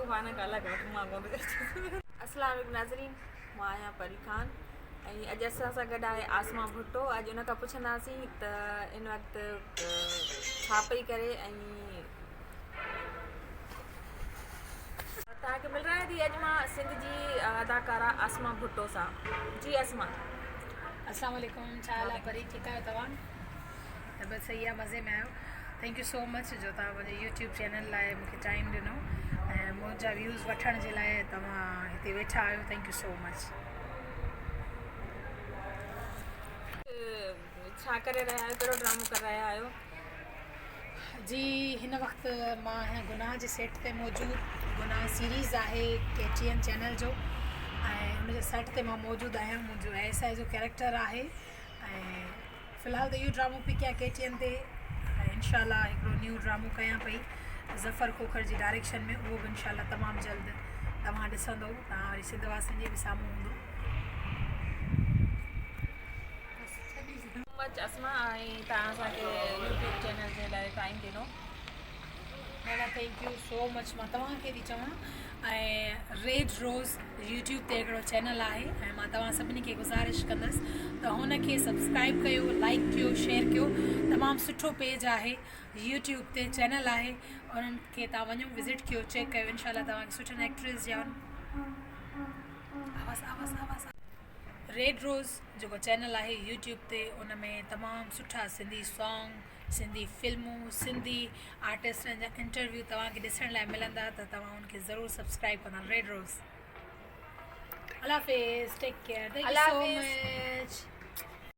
سبحانڪ الله کي وٺ مان ڪونه اسلام عليڪم ناظرين مان آهيان پري خان ۽ اڄ اسان سان گڏ آهي عاصمه ڀٽو اڄ ان کان پڇنداسين ته ان وقت ڇا پئي ڪري ۽ توهان کي ملرايان ٿي اڄ مان سنڌ جي اداڪارا عاصمه ڀٽو سان جي عاصمه. اسلام عليڪم ڇا حال آ پري ٺيڪ آهيو توهان طبيعت صحيح آ مزي ۾ آهيو thank you سو مچ جو توهان منهنجي يوٽيوب چينل لاء مونکي ٽائيم ڏنو ۽ منهنجا ويوز وٺڻ جي لاء توهان هتي ويٺا آهيو thank you سو مچ. ڇا ڪري رهيا آهيو ڪهڙو ڊرامو ڪري رهيا آهيو. جي هن وقت مان آهيان گناهه جي سيٽ تي موجود گناهه سيريز آهي ڪي ٽي اين چينل جو ۽ ان جي سيٽ تي مان موجود آهيان منهنجو ايس I جو ڪيريڪٽر آهي ۽ في الحال ته اهو ڊرامو پئي ڪيان ڪي ٽي اين تي ۽ انشاء الله هڪڙو نيو ڊرامو ڪيان پئي ظفر کوکر جي ڊائريڪشن ۾ اهو به انشاء الله تمام جلد توهان ڏسندو توهان وري سنڌ واسين جي به سامهون هوندو. مچ اسما ۽ توهان اسان کي يوٽيوب چينل جي لاء ٽائيم ڏنو. نه نه thank you سو مچ مان توهان کي ٿي چوان ۽ ريڊ روز يوٽيوب تي هڪڙو چينل آهي ۽ مان توهان سڀني کي گذارش ڪندس ته هن کي سبسڪرائب ڪيو لائڪ ڪيو شيئر ڪيو تمام سٺو پيج آهي يوٽيوب تي چينل آهي انهن کي توهان وڃو وزٽ ڪيو چيڪ ڪيو انشاء الله توهان کي سٺن ايڪٽريس جا آواز آواز آواز ريڊ روز جيڪو چينل آهي يوٽيوب تي ان ۾ تمام سٺا سنڌي سانگ سنڌي فلمون سنڌي آرٽسٽن جا انٽرويو توهان کي ڏسڻ لاء ملندا ته توهان ان کي ضرور سبسڪرائب ڪندا ريڊ روز الله حافظ take care thank you so much.